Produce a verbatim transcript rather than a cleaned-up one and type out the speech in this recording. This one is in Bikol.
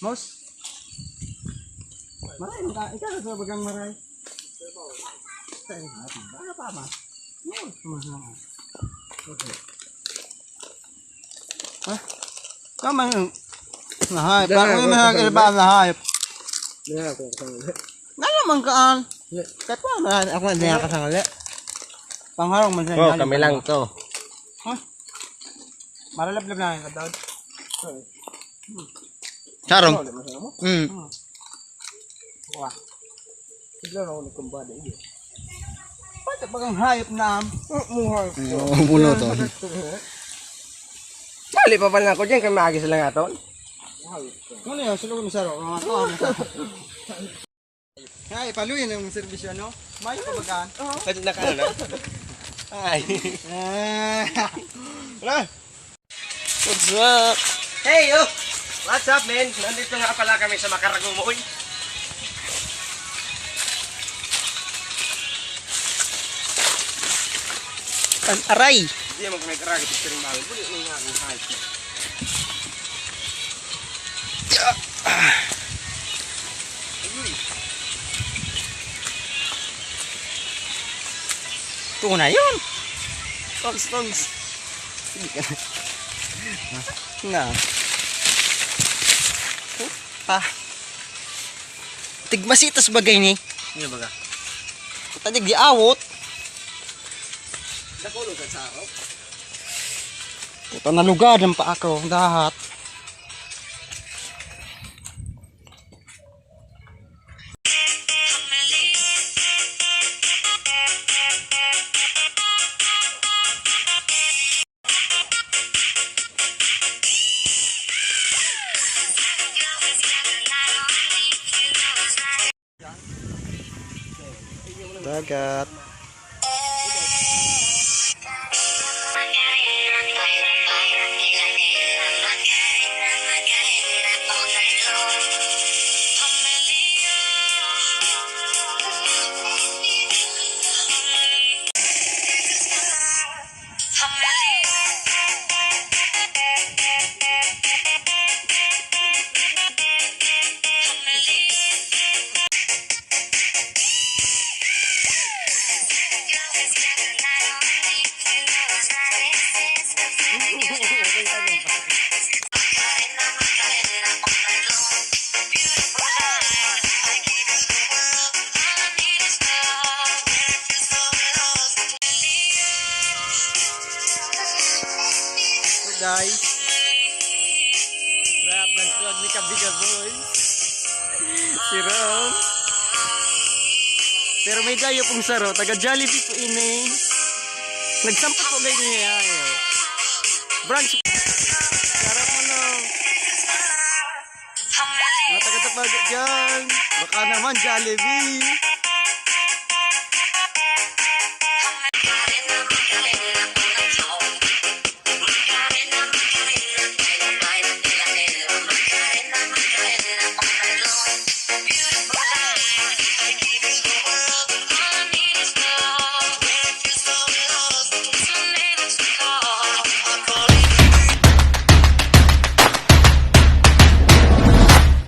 Boss? Maray, maka-, ikaw sa bagang maray. Sa iyo, ate. Ano pa, ma? Yun, sumasama. Okay. Ha? Tama yun. Nahayop. Dala Parang ko, may nahag-, kasama. Iba, nahayop. Dala ko, kasama. Dala man kaan. Yeah. Kahit pa, na-, ako na Yeah. nakasangali. Pangharong man sa Oh, inyo, kami lang pangharong. to. Ha? Maralablab na yung kadawad. Charong. Wala, masama mo? Mm. Hmm. Wah. Bigla na ako nagkumbada, eh. Pati pag ang hayop na, ah, muhay. Oo, puno to. Dali pa pala ako dyan, kay maagi sila nga, tol. Ano yun? Sino ko ni Saro? Mga tao, ano? Ay, paluin ang serbisyo, no? Mayo ka bagaan? Pwede na ka, ano na? Ay. Ah. Wala. What's up? Hey, oh! What's up, man? Nandito nga pala kami sa Makaragong Moy. An aray! Hindi naman kami karagit sa ring mahal. Bulit mo nga ang hype. Ayun. Ito na yun. Tongs, tongs. Sige ka na. Nga. Ah. Tigmasitas bagay ni. Ano baga? Tadig di awot. Dakulog ka sa araw. Puta, nalugad ang paa ko, dahat. Dagat. So guys, rap ng tuwag ni Kabiga Boy. Si Rom. Pero may dayo pong saro, taga Jollibee po ini. Nagsampot po kayo niya. Branch. Sarap mo, no? Mga taga-Tapago dyan. Baka naman Jollibee.